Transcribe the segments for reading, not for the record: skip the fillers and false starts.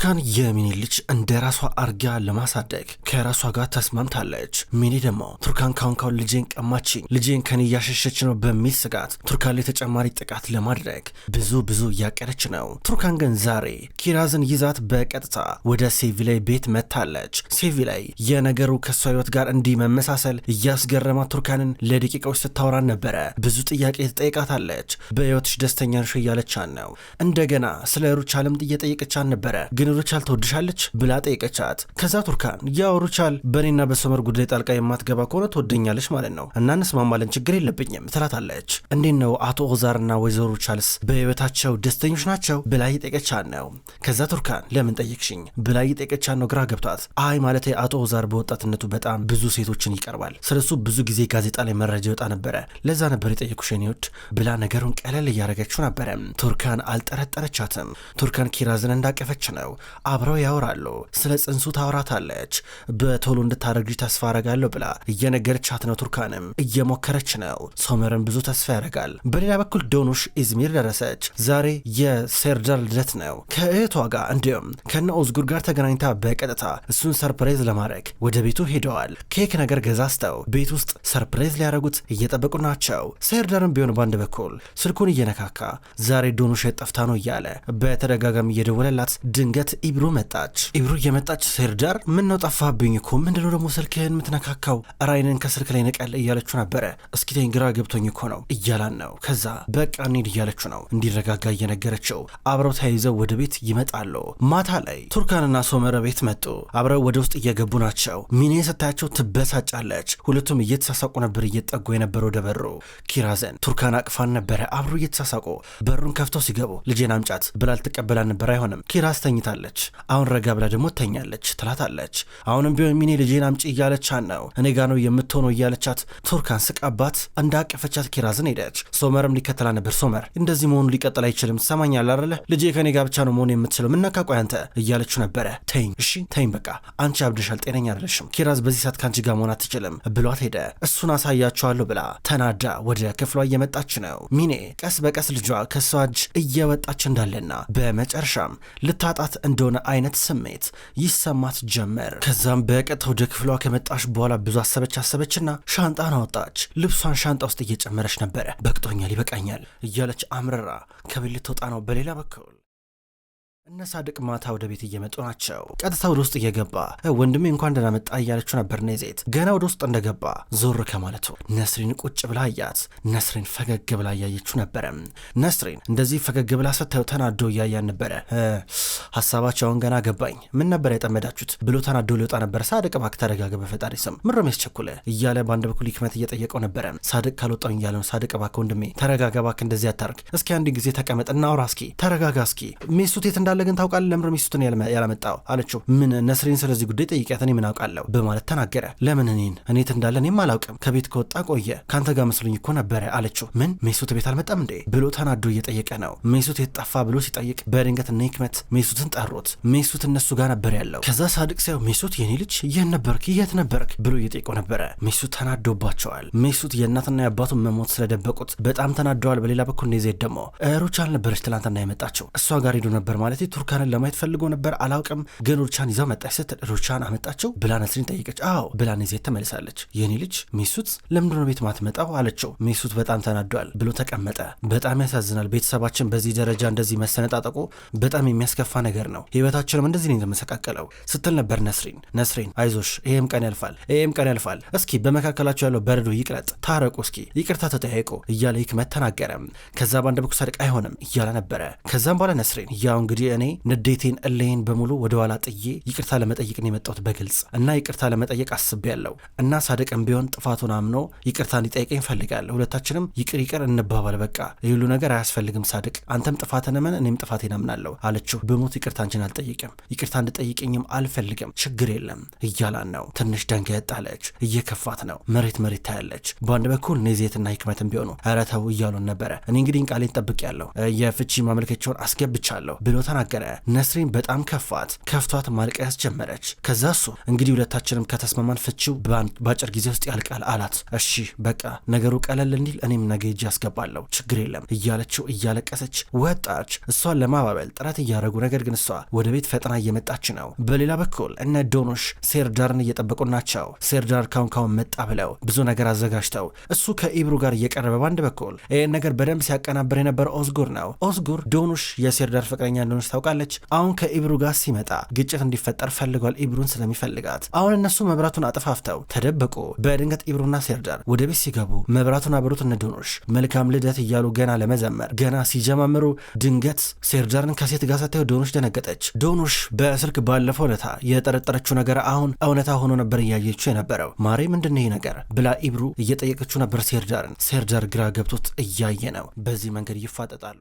ቱርካን የሚኒ ልጅ እንደ ራሷ አርጋ ለማሳደግ ከራሷ ጋር ተስማምታለች። ሚኒ ደግሞ ቱርካን ካሁን ካሁን ልጄን ቀማችኝ፣ ልጄን ከኔ እያሸሸች ነው በሚል ስጋት ቱርካን ላይ ተጨማሪ ጥቃት ለማድረግ ብዙ ብዙ እያቀደች ነው። ቱርካን ግን ዛሬ ኪራዝን ይዛት በቀጥታ ወደ ሴቪላይ ቤት መታለች። ሴቪላይ የነገሩ ከሷ ህይወት ጋር እንዲህ መመሳሰል እያስገረማት ቱርካንን ለደቂቃዎች ስታወራን ነበረ። ብዙ ጥያቄ ትጠይቃታለች። በህይወትሽ ደስተኛ ነሽ እያለቻን ነው። እንደገና ስለ ሩቻልም እየጠየቀቻን ነበረ። ግን ሩቻል ትወድሻለች ብላ ጠየቀቻት። ከዛ ቱርካን ያው ሩቻል በእኔና በሶመር ጉዳይ ጣልቃ የማትገባ ከሆነ ትወደኛለች ማለት ነው እና እንስማማለን፣ ችግር የለብኝም ትላታለች። እንዴት ነው አቶ ኦዛርና ወይዘሮ ሩቻልስ በህይወታቸው ደስተኞች ናቸው ብላ እየጠየቀቻት ነው። ከዛ ቱርካን ለምን ጠየቅሽኝ ብላ እየጠየቀቻት ነው፣ ግራ ገብቷት። አይ ማለት አቶ ኦዛር በወጣትነቱ በጣም ብዙ ሴቶችን ይቀርባል፣ ስለሱ ብዙ ጊዜ ጋዜጣ ላይ መረጃ ይወጣ ነበረ፣ ለዛ ነበር የጠየኩሽ የኔ ውድ ብላ ነገሩን ቀለል እያደረገችው ነበረ። ቱርካን አልጠረጠረቻትም። ቱርካን ኪራዝን እንዳቀፈች ነው። አብረው ያወራሉ። ስለ ጽንሱ ታወራታለች። በቶሎ እንድታረግዥ ተስፋ አረጋለሁ ብላ እየነገረቻት ነው። ቱርካንም እየሞከረች ነው። ሶመርም ብዙ ተስፋ ያደርጋል። በሌላ በኩል ዶኑሽ ኢዝሚር ደረሰች። ዛሬ የሴርዳር ልደት ነው። ከእህቷ ጋር እንዲሁም ከነ ኦዝጉር ጋር ተገናኝታ በቀጥታ እሱን surprise ለማድረግ ወደ ቤቱ ሄደዋል። ኬክ ነገር ገዛዝተው ቤት ውስጥ surprise ሊያደርጉት እየጠበቁ ናቸው። ሴርዳርም ቢሆን በአንድ በኩል ስልኩን እየነካካ ዛሬ ዶኑሽ ጠፍታ ነው እያለ በተደጋጋሚ እየደወለላት ድንገት ኢብሩ መጣች። ኢብሩ እየመጣች ሴርዳር ምን ነው ጠፋብኝ እኮ ምንድነው ደግሞ ስልክህን የምትነካካው? ራይንን ከስልክ ላይ ንቀል እያለችው ነበረ። እስኪ ተይኝ ግራ ገብቶኝ እኮ ነው እያላን ነው። ከዛ በቃ እንሂድ እያለችው ነው እንዲረጋጋ እየነገረችው። አብረው ተያይዘው ወደ ቤት ይመጣሉ። ማታ ላይ ቱርካንና ሶመረ ቤት መጡ። አብረው ወደ ውስጥ እየገቡ ናቸው። ሚኔ ስታያቸው ትበሳጫለች። ሁለቱም እየተሳሳቁ ነበር እየጠጉ የነበረው ወደ በሩ። ኪራዘን ቱርካን አቅፋን ነበረ። አብሮ እየተሳሳቁ በሩን ከፍተው ሲገቡ ልጄን አምጫት ብላ ልትቀበላን ነበር። አይሆንም ኪራዝ ተኝታለች። አሁን ረጋ ብላ ደግሞ ተኛለች ትላታለች። አሁንም ቢሆን ሚኔ ልጄን አምጪ እያለቻት ነው። እኔ ጋ ነው የምትሆነው እያለቻት ቱርካን ስቃባት እንዳቀፈቻት ኪራዝን ሄደች። ሶመርም ሊከተላ ነበር። ሶመር እንደዚህ መሆኑ ሊቀጥል አይችልም፣ ትሰማኛለህ አይደለ? ልጄ ከኔ ጋር ብቻ ነው መሆን የምትችለው፣ ምነካ ቆይ አንተ እያለችው ነበረ። ተይኝ፣ እሺ ተይኝ፣ በቃ አንቺ አብደሻል፣ ጤነኛ አይደለሽም። ኪራዝ በዚህ ሰዓት ከአንቺ ጋር መሆን አትችልም ብሏት ሄደ። እሱን አሳያቸዋለሁ ብላ ተናዳ ወደ ክፍሏ እየመጣች ነው። ሚኔ ቀስ በቀስ ልጇ ከሷ እጅ እየወጣች እንዳለና በመጨረሻም ልታጣት እንደሆነ አይነት ስሜት ይሰማት ጀመር። ከዛም በቀጥታ ወደ ክፍሏ ከመጣች በኋላ ብዙ አሰበች አሰበችና ሻንጣን አወጣች። ልብሷን ሻንጣ ውስጥ እየጨመረች ነበረ። በቅቶኛል፣ ይበቃኛል እያለች አምርራ ከቤት ልትወጣ ነው። በሌላ በኩል እነ ሳድቅ ማታ ወደ ቤት እየመጡ ናቸው። ቀጥታ ወደ ውስጥ እየገባ ወንድሜ እንኳን ደህና መጣ እያለችው ነበር። ኔዜት ገና ወደ ውስጥ እንደገባ ዞር ከማለቱ ነስሪን ቁጭ ብላ አያት። ነስሪን ፈገግ ብላ እያየችው ነበረ። ነስሪን እንደዚህ ፈገግ ብላ ስታየው ተናዶ እያያን ነበረ። ሀሳባቸውን ገና ገባኝ፣ ምን ነበር የጠመዳችሁት ብሎ ተናዶ ሊወጣ ነበር። ሳድቅ እባክህ ተረጋጋ፣ በፈጣሪ ስም ምሮም ያስቸኩለ እያለ በአንድ በኩል ህክመት እየጠየቀው ነበረ። ሳድቅ ካልወጣኝ እያለ ነው። ሳድቅ እባክህ ወንድሜ ተረጋጋ፣ እባክህ እንደዚህ አታርግ። እስኪ አንድ ጊዜ ተቀመጥ እናውራ፣ እስኪ ተረጋጋ፣ እስኪ ሚስቱ የት እንዳለ ግን ታውቃለህ? ለምንድን ነው ሚስቱን ያላመጣው አለችው። ምን ነስሪን ስለዚህ ጉዳይ ጠይቂያት፣ እኔ ምን አውቃለሁ በማለት ተናገረ። ለምን እኔን እኔ የት እንዳለ እኔም አላውቅም፣ ከቤት ከወጣ ቆየ፣ ከአንተ ጋር መስሎኝ እኮ ነበረ አለችው። ምን ሜሱት ቤት አልመጣም እንዴ ብሎ ተናዶ እየጠየቀ ነው። ሜሱት የት ጠፋ ብሎ ሲጠይቅ በድንገት እነ ህክመት ሜሱትን ጠሩት። ሜሱት እነሱ ጋር ነበር ያለው። ከዛ ሳድቅ ሳየው ሜሱት የኔ ልጅ የት ነበርክ የት ነበርክ ብሎ እየጠየቀው ነበረ። ሜሱት ተናዶባቸዋል። ሜሱት የእናትና የአባቱን መሞት ስለደበቁት በጣም ተናደዋል። በሌላ በኩል ኔዜት ደግሞ ሩቻል ነበረች ትላንትና የመጣችው እሷ ጋር ሄዶ ነበር ማለት ቱርካንን ለማየት ፈልጎ ነበር አላውቅም፣ ግን ሩቻን ይዛው መጣች ስትል ሩቻን አመጣቸው ብላ ነስሪን ጠይቀች። አዎ ብላ ኔዜት ተመልሳለች። የኔ ልጅ ሜሱት ለምንድን ነው ቤት ማትመጣው አለችው። ሜሱት በጣም ተናዷል ብሎ ተቀመጠ። በጣም ያሳዝናል። ቤተሰባችን በዚህ ደረጃ እንደዚህ መሰነጣጠቁ በጣም የሚያስከፋ ነገር ነው። ህይወታችንም እንደዚህ ነው የተመሰቃቀለው ስትል ነበር ነስሪን። ነስሪን አይዞሽ፣ ይሄም ቀን ያልፋል፣ ይሄም ቀን ያልፋል። እስኪ በመካከላቸው ያለው በረዶ ይቅለጥ፣ ታረቁ፣ እስኪ ይቅርታ ተጠያይቁ እያለ ህክመት ተናገረ። ከዛ በአንድ በኩል ሳድቅ አይሆንም እያለ ነበረ። ከዛም በኋላ ነስሪን ያው እንግዲህ እኔ ንዴቴን እልሄን በሙሉ ወደ ኋላ ጥዬ ይቅርታ ለመጠየቅ ነው የመጣሁት በግልጽ እና ይቅርታ ለመጠየቅ አስቤያለሁ እና ሳድቅም ቢሆን ጥፋቱን አምኖ ይቅርታ እንዲጠይቀኝ እፈልጋለሁ። ሁለታችንም ይቅር ይቅር እንባባል፣ በቃ ይህ ሁሉ ነገር አያስፈልግም። ሳድቅ አንተም ጥፋትህን እመን፣ እኔም ጥፋቴን አምናለሁ አለችው። ብሞት ይቅርታ አንቺን አልጠይቅም፣ ይቅርታ እንድጠይቀኝም አልፈልግም፣ ችግር የለም እያላን ነው። ትንሽ ደንገጥ አለች። እየከፋት ነው። መሬት መሬት ታያለች። በአንድ በኩል ኔዜትና ህክመትም ቢሆኑ ኧረ ተው እያሉን ነበረ። እኔ እንግዲህ ቃሌን ጠብቄያለሁ፣ የፍቺ ማመልከቻውን አስገብቻለሁ ብሎ ተናገረ። ተናገረ። ነስሪን በጣም ከፋት። ከፍቷት ማልቀስ ጀመረች። ከዛ እሱ እንግዲህ ሁለታችንም ከተስማማን ፍቺው በአጭር ጊዜ ውስጥ ያልቃል አላት። እሺ በቃ ነገሩ ቀለል እንዲል እኔም ነገ ሄጄ አስገባለሁ ችግር የለም እያለችው እያለቀሰች ወጣች። እሷን ለማባበል ጥረት እያደረጉ ነገር ግን እሷ ወደ ቤት ፈጥና እየመጣች ነው። በሌላ በኩል እነ ዶኖሽ ሴርዳርን እየጠበቁ ናቸው። ሴርዳር ካሁን ካሁን መጣ ብለው ብዙ ነገር አዘጋጅተው እሱ ከኢብሩ ጋር እየቀረበ በአንድ በኩል ይህን ነገር በደንብ ሲያቀናብር የነበረ ኦዝጉር ነው። ኦዝጉር ዶኖሽ የሴርዳር ፍቅረኛ እንደሆነች ታውቃለች። አሁን ከኢብሩ ጋር ሲመጣ ግጭት እንዲፈጠር ፈልጓል፣ ኢብሩን ስለሚፈልጋት። አሁን እነሱ መብራቱን አጥፋፍተው ተደበቁ። በድንገት ኢብሩና ሴርዳር ወደ ቤት ሲገቡ መብራቱን አብሩት። እነ ዶኖሽ መልካም ልደት እያሉ ገና ለመዘመር ገና ሲጀማምሩ ድንገት ሴርዳርን ከሴት ጋር ስታየው ዶኖሽ ደነገጠች። ዶኖሽ በስልክ ባለፈው ለታ የጠረጠረችው ነገር አሁን እውነታ ሆኖ ነበር እያየችው የነበረው። ማሬ ምንድን ይሄ ነገር ብላ ኢብሩ እየጠየቀችው ነበር ሴርዳርን። ሴርዳር ግራ ገብቶት እያየ ነው። በዚህ መንገድ ይፋጠጣሉ።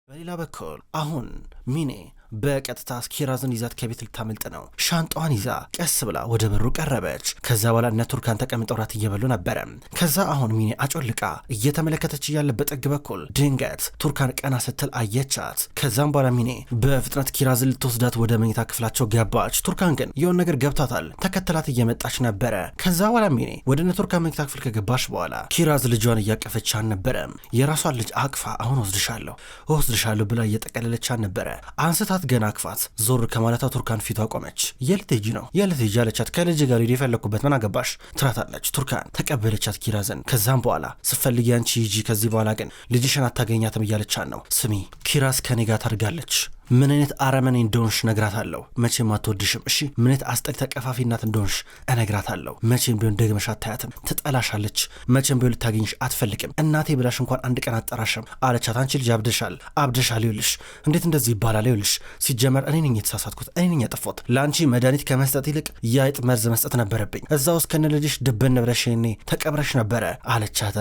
በሌላ በኩል አሁን ሚኔ በቀጥታ ኪራዝን ይዛት ከቤት ልታመልጥ ነው። ሻንጣዋን ይዛ ቀስ ብላ ወደ በሩ ቀረበች። ከዛ በኋላ እነ ቱርካን ተቀምጠው ራት እየበሉ ነበረ። ከዛ አሁን ሚኔ አጮልቃ እየተመለከተች እያለ በጥግ በኩል ድንገት ቱርካን ቀና ስትል አየቻት። ከዛም በኋላ ሚኔ በፍጥነት ኪራዝን ልትወስዳት ወደ መኝታ ክፍላቸው ገባች። ቱርካን ግን የሆነ ነገር ገብቷታል። ተከተላት እየመጣች ነበረ። ከዛ በኋላ ሚኔ ወደ እነ ቱርካን መኝታ ክፍል ከገባች በኋላ ኪራዝ ልጇን እያቀፈች አልነበረም። የራሷን ልጅ አቅፋ አሁን ወስድሻለሁ ወስድሻለሁ ብላ እየጠቀለለች ነበረ። አንስታት ገና አቅፋት ዞር ከማለቷ ቱርካን ፊቷ ቆመች። የት ልትሄጂ ነው? የት ልትሄጂ አለቻት። ከልጅ ጋር ሄድ የፈለግኩበት ምን አገባሽ ትላታለች። ቱርካን ተቀበለቻት ኪራዝን። ከዛም በኋላ ስፈልጊ አንቺ ሂጂ፣ ከዚህ በኋላ ግን ልጅሽን አታገኛትም እያለቻት ነው። ስሚ ኪራዝ ከኔ ጋር ታድጋለች። ምን አይነት አረመኔ እንደሆንሽ እነግራታለሁ። መቼም አትወድሽም። እሺ ምን አይነት አስጠሊ ተቀፋፊ እናት እንደሆንሽ እነግራታለሁ። መቼም ቢሆን ደግመሽ አታያትም፣ ትጠላሻለች። መቼም ቢሆን ልታገኝሽ አትፈልግም። እናቴ ብላሽ እንኳን አንድ ቀን አትጠራሽም አለቻት። አንቺ ልጅ አብደሻል፣ አብደሻል። ይኸውልሽ እንዴት እንደዚህ ይባላል? ይኸውልሽ ሲጀመር እኔ ነኝ የተሳሳትኩት፣ እኔ ነኝ ያጠፋሁት። ለአንቺ መድኃኒት ከመስጠት ይልቅ የአይጥ መርዝ መስጠት ነበረብኝ። እዛ ውስጥ ከነ ልጅሽ ድብን ብለሽ እኔ ተቀብረሽ ነበረ አለቻት።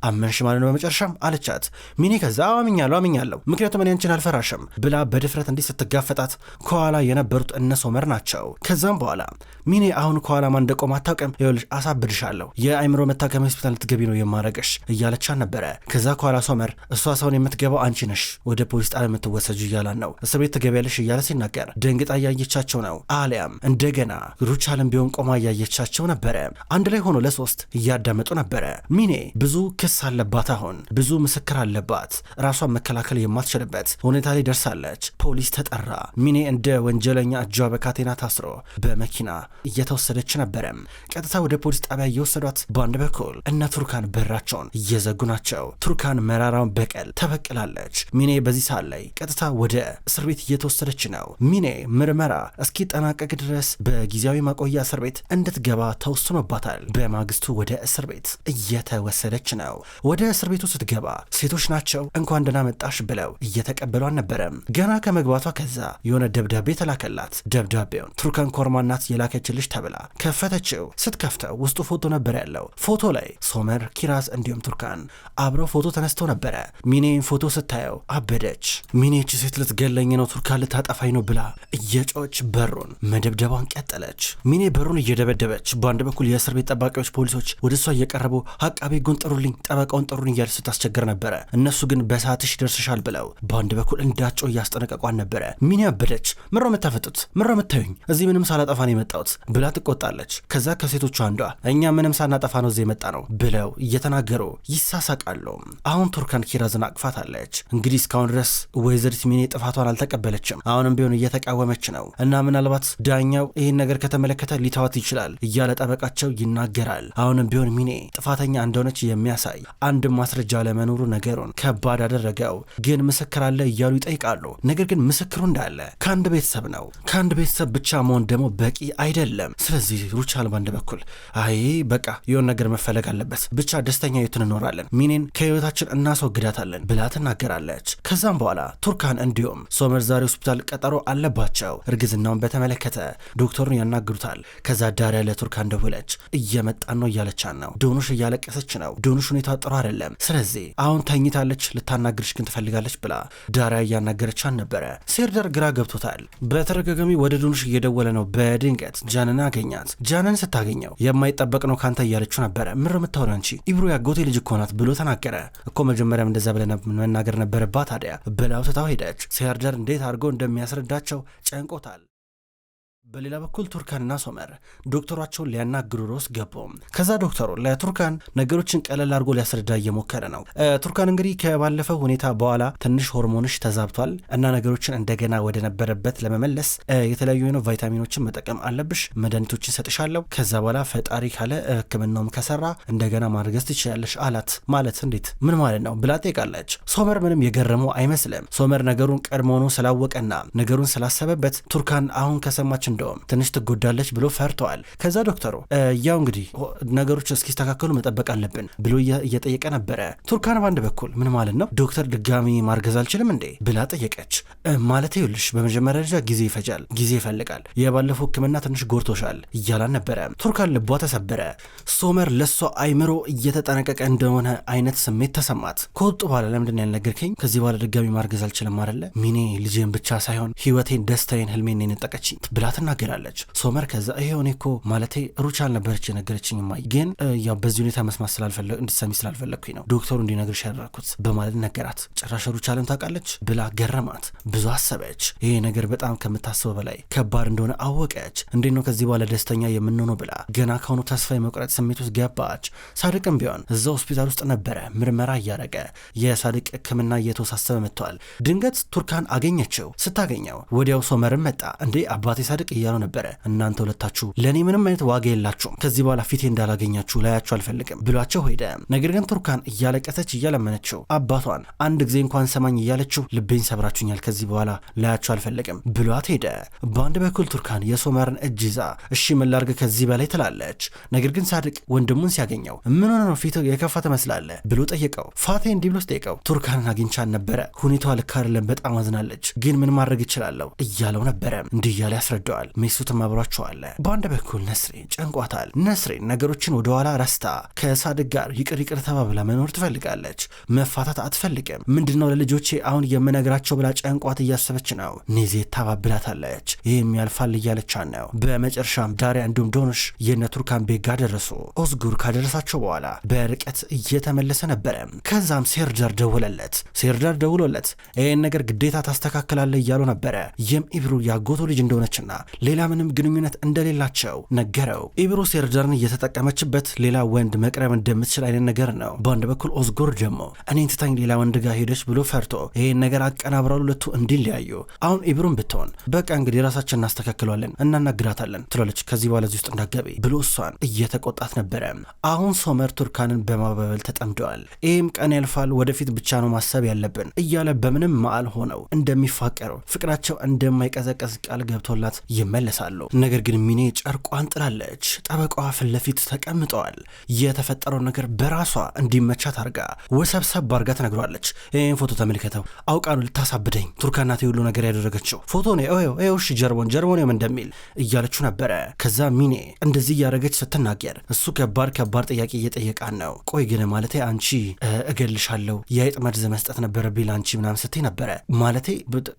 አመንሽ ማለት ነው በመጨረሻም አለቻት። ሚኔ ከዛ አምኛለሁ፣ አምኛለሁ፣ ምክንያቱም እኔ አንቺን አልፈራሽም ብላ በድፍረት እንዲህ ስትጋፈጣት ከኋላ የነበሩት እነ ሶመር ናቸው። ከዛም በኋላ ሚኔ አሁን ከኋላ ማን እንደቆመ አታውቅም። ይኸውልሽ አሳብድሻለሁ፣ የአእምሮ መታከሚያ ሆስፒታል ልትገቢ ነው የማረገሽ እያለቻት ነበረ። ከዛ ከኋላ ሶመር እሷ ሰውን የምትገባው አንቺ ነሽ፣ ወደ ፖሊስ ጣቢያ የምትወሰጁ እያላን ነው፣ እስር ቤት ትገቢያለሽ እያለ ሲናገር ደንግጣ እያየቻቸው ነው። አሊያም እንደገና ሩቻልም ቢሆን ቆማ እያየቻቸው ነበረ። አንድ ላይ ሆኖ ለሶስት እያዳመጡ ነበረ። ሚኔ ብዙ ክስ አለባት፣ አሁን ብዙ ምስክር አለባት። ራሷን መከላከል የማትችልበት ሁኔታ ላይ ደርሳለች። ፖሊስ ተጠራ። ሚኔ እንደ ወንጀለኛ እጇ በካቴና ታስሮ በመኪና እየተወሰደች ነበረ። ቀጥታ ወደ ፖሊስ ጣቢያ እየወሰዷት፣ በአንድ በኩል እነ ቱርካን በራቸውን እየዘጉ ናቸው። ቱርካን መራራውን በቀል ተበቅላለች። ሚኔ በዚህ ሰዓት ላይ ቀጥታ ወደ እስር ቤት እየተወሰደች ነው። ሚኔ ምርመራ እስኪጠናቀቅ ድረስ በጊዜያዊ ማቆያ እስር ቤት እንድትገባ ተወስኖባታል። በማግስቱ ወደ እስር ቤት እየተወሰደች ነው። ወደ እስር ቤቱ ስትገባ ሴቶች ናቸው እንኳን ደህና መጣሽ ብለው እየተቀበሉ አልነበረም። ገና ከመግባቷ ከዛ የሆነ ደብዳቤ ተላከላት። ደብዳቤውን ቱርካን ኮርማ ናት የላከችልሽ ተብላ ከፈተችው። ስትከፍተው ውስጡ ፎቶ ነበር ያለው። ፎቶ ላይ ሶመር፣ ኪራዝ እንዲሁም ቱርካን አብረው ፎቶ ተነስተው ነበረ። ሚኔን ፎቶ ስታየው አበደች። ሚኔ ይህች ሴት ልትገለኝ ነው፣ ቱርካን ልታጠፋኝ ነው ብላ እየጮኸች በሩን መደብደቧን ቀጠለች። ሚኔ በሩን እየደበደበች በአንድ በኩል የእስር ቤት ጠባቂዎች፣ ፖሊሶች ወደ እሷ እየቀረቡ አቃቤ ሕጉን ጥሩልኝ፣ ጠበቃውን ጥሩን እያለች ስታስቸግር ነበረ። እነሱ ግን በሰዓትሽ ይደርስሻል ብለው በአንድ በኩል እንዳትጮህ እያስጠነቀቋን ነበረ። ሚኔ አበደች። ምነው የምታፈጡት? ምነው የምታዩኝ? እዚህ ምንም ሳላጠፋ ነው የመጣሁት ብላ ትቆጣለች። ከዛ ከሴቶቹ አንዷ እኛ ምንም ሳናጠፋ ነው እዚህ የመጣ ነው ብለው እየተናገሩ ይሳሳቃሉ። አሁን ቱርካን ኪራዝን አቅፋታለች። እንግዲህ እስካሁን ድረስ ወይዘሪት ሚኔ ጥፋቷን አልተቀበለችም። አሁንም ቢሆን እየተቃወመች ነው እና ምናልባት ዳኛው ይህን ነገር ከተመለከተ ሊተዋት ይችላል እያለ ጠበቃቸው ይናገራል። አሁንም ቢሆን ሚኔ ጥፋተኛ እንደሆነች የሚያሳይ አንድ ማስረጃ ለመኖሩ ነገሩን ከባድ አደረገው። ግን ምስክር አለ እያሉ ይጠይቃሉ። ነገር ግን ምስክሩ እንዳለ ከአንድ ቤተሰብ ነው። ከአንድ ቤተሰብ ብቻ መሆን ደግሞ በቂ አይደለም። ስለዚህ ሩቻል በአንድ በኩል አይ በቃ የሆነ ነገር መፈለግ አለበት፣ ብቻ ደስተኛ ህይወት እንኖራለን፣ ሚኔን ከህይወታችን እናስወግዳታለን ብላ ትናገራለች። ከዛም በኋላ ቱርካን እንዲሁም ሶመር ዛሬ ሆስፒታል ቀጠሮ አለባቸው። እርግዝናውን በተመለከተ ዶክተሩን ያናግሩታል። ከዛ ዳሪያ ለቱርካን ደወለች። እየመጣን ነው እያለቻን ነው። ዶኑሽ እያለቀሰች ነው። ዶኑሽ ሁኔታ ጥሩ አይደለም። ስለዚህ አሁን ተኝታለች፣ ልታናግርሽ ግን ትፈልጋለች ብላ ዳሪያ እያናገረቻን ነበረ። ነበረ። ሴርዳር ግራ ገብቶታል። በተደጋጋሚ ወደ ዶኑሽ እየደወለ ነው። በድንገት ጃንን አገኛት። ጃንን ስታገኘው የማይጠበቅ ነው ካንተ እያለችው ነበረ። ምር የምታወሪው አንቺ ኢብሮ ያጎቴ ልጅ እኮ ናት ብሎ ተናገረ። እኮ መጀመሪያም እንደዛ ብለህ መናገር ነበረባት ታዲያ ብላው ትታው ሄደች። ሴርዳር እንዴት አድርጎ እንደሚያስረዳቸው ጨንቆታል። በሌላ በኩል ቱርካንና ሶመር ዶክተሯቸውን ሊያናግሩ ሮስ ገቡ። ከዛ ዶክተሩ ለቱርካን ነገሮችን ቀለል አድርጎ ሊያስረዳ እየሞከረ ነው። ቱርካን እንግዲህ ከባለፈው ሁኔታ በኋላ ትንሽ ሆርሞንሽ ተዛብቷል እና ነገሮችን እንደገና ወደ ነበረበት ለመመለስ የተለያዩ የሆኑ ቫይታሚኖችን መጠቀም አለብሽ፣ መድኃኒቶችን ሰጥሻለሁ። ከዛ በኋላ ፈጣሪ ካለ ሕክምናውም ከሰራ እንደገና ማርገዝ ትችያለሽ አላት። ማለት እንዴት ምን ማለት ነው ብላ ጠይቃለች። ሶመር ምንም የገረመው አይመስልም። ሶመር ነገሩን ቀድሞውኑ ስላወቀና ነገሩን ስላሰበበት ቱርካን አሁን ከሰማች እንደውም ትንሽ ትጎዳለች ብሎ ፈርተዋል። ከዛ ዶክተሩ ያው እንግዲህ ነገሮች እስኪስተካከሉ መጠበቅ አለብን ብሎ እየጠየቀ ነበረ። ቱርካን በአንድ በኩል ምን ማለት ነው ዶክተር ድጋሚ ማርገዝ አልችልም እንዴ ብላ ጠየቀች። ማለት ይኸውልሽ በመጀመሪያ ደረጃ ጊዜ ይፈጃል፣ ጊዜ ይፈልጋል። የባለፈው ሕክምና ትንሽ ጎድቶሻል እያላን ነበረ። ቱርካን ልቧ ተሰበረ። ሶመር ለሷ አይምሮ እየተጠነቀቀ እንደሆነ አይነት ስሜት ተሰማት። ከወጡ በኋላ ለምንድን ያልነገርከኝ? ከዚህ በኋላ ድጋሚ ማርገዝ አልችልም አይደለ? ሚኔ ልጄን ብቻ ሳይሆን ህይወቴን፣ ደስታዬን፣ ህልሜን የነጠቀችኝ ብላ ትናገራለች። ሶመር ከዛ ይሄው እኔ እኮ ማለቴ ሩቻል ነበረች የነገረችኝ እማዬ፣ ግን ያው በዚህ ሁኔታ መስማት ስላልፈለግ እንድትሰሚ ስላልፈለግኩኝ ነው ዶክተሩ እንዲነግርሽ ያደረኩት በማለት ነገራት። ጭራሽ ሩቻልን ታውቃለች ብላ ገረማት። ብዙ አሰበች። ይሄ ነገር በጣም ከምታስበው በላይ ከባድ እንደሆነ አወቀች። እንዴት ነው ከዚህ በኋላ ደስተኛ የምንሆነው ብላ ገና ካሁኑ ተስፋ የመቁረጥ ስሜት ውስጥ ገባች። ሳድቅም ቢሆን እዛ ሆስፒታል ውስጥ ነበረ ምርመራ እያደረገ። የሳድቅ ሕክምና እየተወሳሰበ መጥቷል። ድንገት ቱርካን አገኘችው። ስታገኘው ወዲያው ሶመርም መጣ። እንዴ አባቴ ሳድቅ እያሉ ነበረ። እናንተ ሁለታችሁ ለእኔ ምንም አይነት ዋጋ የላችሁም፣ ከዚህ በኋላ ፊቴ እንዳላገኛችሁ ላያችሁ አልፈልግም ብሏቸው ሄደ። ነገር ግን ቱርካን እያለቀሰች እያለመነችው አባቷን አንድ ጊዜ እንኳን ሰማኝ እያለችው ልቤን ሰብራችሁኛል፣ ከዚህ በኋላ ላያችሁ አልፈልግም ብሏት ሄደ። በአንድ በኩል ቱርካን የሶመርን እጅ ይዛ እሺ ምን ላድርግ ከዚህ በላይ ትላለች። ነገር ግን ሳድቅ ወንድሙን ሲያገኘው ምን ሆነ ነው ፊት የከፋ ትመስላለህ ብሎ ጠየቀው። ፋቴ እንዲህ ብሎ ጠየቀው። ቱርካንን አግኝቻን ነበረ፣ ሁኔታዋ ልክ አይደለም፣ በጣም አዝናለች፣ ግን ምን ማድረግ እችላለሁ እያለው ነበረ። እንዲህ እያለ ያስረዳዋል። ሜሱትም አብሯቸው አለ። በአንድ በኩል ነስሪን ጨንቋታል። ነስሪን ነገሮችን ወደኋላ ረስታ ከሳድቅ ጋር ይቅር ይቅር ተባብላ መኖር ትፈልጋለች። መፋታት አትፈልግም። ምንድነው ለልጆቼ አሁን የምነግራቸው ብላ ጨንቋት እያሰበች ነው። ኔዜ ታባብላታለች። ይህም ያልፋል እያለቻን ነው። በመጨረሻም ዳሪያ እንዲሁም ዶኖሽ የነ ቱርካን ቤት ጋር ደረሱ። ኦዝጉር ካደረሳቸው በኋላ በርቀት እየተመለሰ ነበረ። ከዛም ሴርዳር ደወለለት። ሴርዳር ደውሎለት ይህን ነገር ግዴታ ታስተካክላለህ እያሉ ነበረ። ይህም ኢብሩ ያጎቱ ልጅ እንደሆነችና ሌላ ምንም ግንኙነት እንደሌላቸው ነገረው። ኢብሩ ሴርዳርን እየተጠቀመችበት ሌላ ወንድ መቅረብ እንደምትችል አይነት ነገር ነው። በአንድ በኩል ኦዝጉር ደግሞ እኔን ትታኝ ሌላ ወንድ ጋር ሄደች ብሎ ፈርቶ ይህን ነገር አቀናብረው ሁለቱ እንዲለያዩ። አሁን ኢብሩን ብትሆን በቃ እንግዲህ ራሳችን እናስተካክለዋለን፣ እናናግራታለን ትላለች። ከዚህ በኋላ እዚህ ውስጥ እንዳትገቢ ብሎ እሷን እየተቆጣት ነበረ። አሁን ሶመር ቱርካንን በማባበል ተጠምደዋል። ይህም ቀን ያልፋል፣ ወደፊት ብቻ ነው ማሰብ ያለብን እያለ በምንም መዓል ሆነው እንደሚፋቀሩ ፍቅራቸው እንደማይቀዘቀዝ ቃል ገብቶላት ይመለሳሉ። ነገር ግን ሚኔ ጨርቋን ጥላለች። ጠበቃዋ ፊት ለፊት ተቀምጠዋል። የተፈጠረው ነገር በራሷ እንዲመቻት አርጋ ወሰብሰብ አርጋ ትነግሯለች። ይህን ፎቶ ተመልከተው፣ አውቃ ነው ልታሳብደኝ ቱርካን ናት የሁሉ ነገር ያደረገችው። ፎቶ ነው ይኸው፣ እሺ ጀርቦን ጀርቦን እንደሚል እያለችው ነበረ። ከዛ ሚኔ እንደዚህ እያደረገች ስትናገር እሱ ከባድ ከባድ ጥያቄ እየጠየቃን ነው። ቆይ ግን ማለቴ አንቺ እገልሻለሁ የአይጥ መርዝ መስጠት ነበረብኝ ለአንቺ ምናምን ስትይ ነበረ። ማለቴ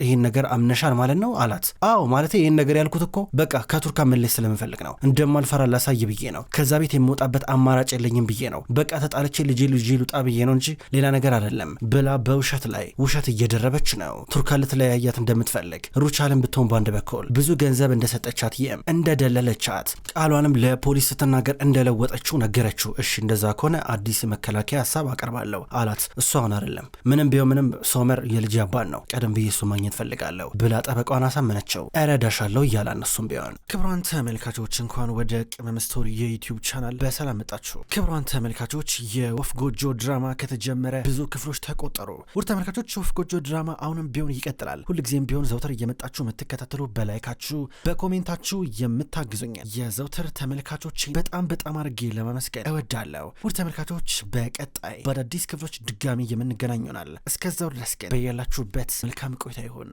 ይህን ነገር አምነሻል ማለት ነው አላት። አዎ ማለቴ ይህን ነገር ያልኩት እኮ በቃ ከቱርካን መለስ ስለምፈልግ ነው፣ እንደማልፈራ ላሳይ ብዬ ነው። ከዛ ቤት የምወጣበት አማራጭ የለኝም ብዬ ነው። በቃ ተጣልቼ ልጄ ልጄ ልውጣ ብዬ ነው እንጂ ሌላ ነገር አይደለም ብላ በውሸት ላይ ውሸት እየደረበች ነው። ቱርካን ልትለያያት እንደምትፈልግ ሩቻልን ብትሆን በአንድ በኩል ብዙ ገንዘብ እንደሰጠቻት ይህም እንደደለለቻት ቃሏንም ለፖሊስ ስትናገር እንደለወጠችው ነገረችው። እሺ እንደዛ ከሆነ አዲስ የመከላከያ ሀሳብ አቀርባለሁ አላት። እሱ አሁን አይደለም ምንም ቢሆን ምንም ሶመር የልጅ አባት ነው፣ ቀደም ብዬ እሱ ማግኘት ፈልጋለሁ ብላ ጠበቋን አሳመነችው። እረዳሻለሁ እያላ እነሱም ቢሆን ክቡራን ተመልካቾች እንኳን ወደ ቅመም ስቶሪ የዩቲዩብ ቻናል በሰላም መጣችሁ። ክቡራን ተመልካቾች የወፍ ጎጆ ድራማ ከተጀመረ ብዙ ክፍሎች ተቆጠሩ። ውድ ተመልካቾች ወፍ ጎጆ ድራማ አሁንም ቢሆን ይቀጥላል። ሁልጊዜም ቢሆን ዘውትር እየመጣችሁ የምትከታተሉ በላይካችሁ በኮሜንታችሁ የምታግዙኝ የዘውትር ተመልካቾች በጣም በጣም አድርጌ ለማመስገን እወዳለሁ። ውድ ተመልካቾች በቀጣይ በአዳዲስ ክፍሎች ድጋሚ የምንገናኝ ይሆናል። እስከዛው ድረስ ግን በያላችሁበት መልካም ቆይታ ይሁን።